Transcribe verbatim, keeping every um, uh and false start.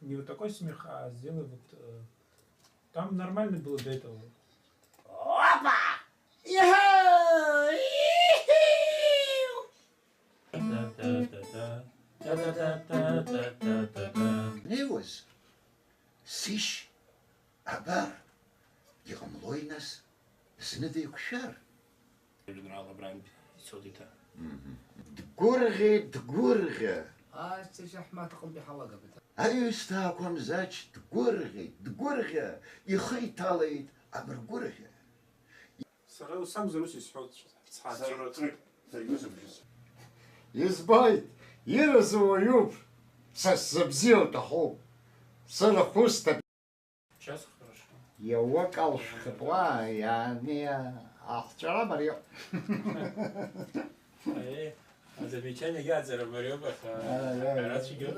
Не вот такой смех, а сделай вот, э, там нормально было до этого. Опа! Иҳы! Иҳиу! Неуаз, сишь, абар, иҟамлои нас, зны деиқәшәар? Жәеинраала абрантә ицоит иҭа. Дгәырӷьеит, дгәырӷьа. Асҭа шьаҳмаҭ аҟынтәи ҳалагап иҭа. Аҩысҭаақәа мзач дгәырӷьеит, дгәырӷьа, ихы иҭалеит абыргәырӷьа. Сара ус акәзар ус исҳәоит, сара. Избоит, иразу уаҩуп, са сзыбзиоу ҭахуп. Сара хәысҭап. Сейчас хорошо. Иауа калшәхатәуа, иаани аҳҵәара мариоуп. Э, а замечание я за Ромарёва, А, да, да. Раз идёт.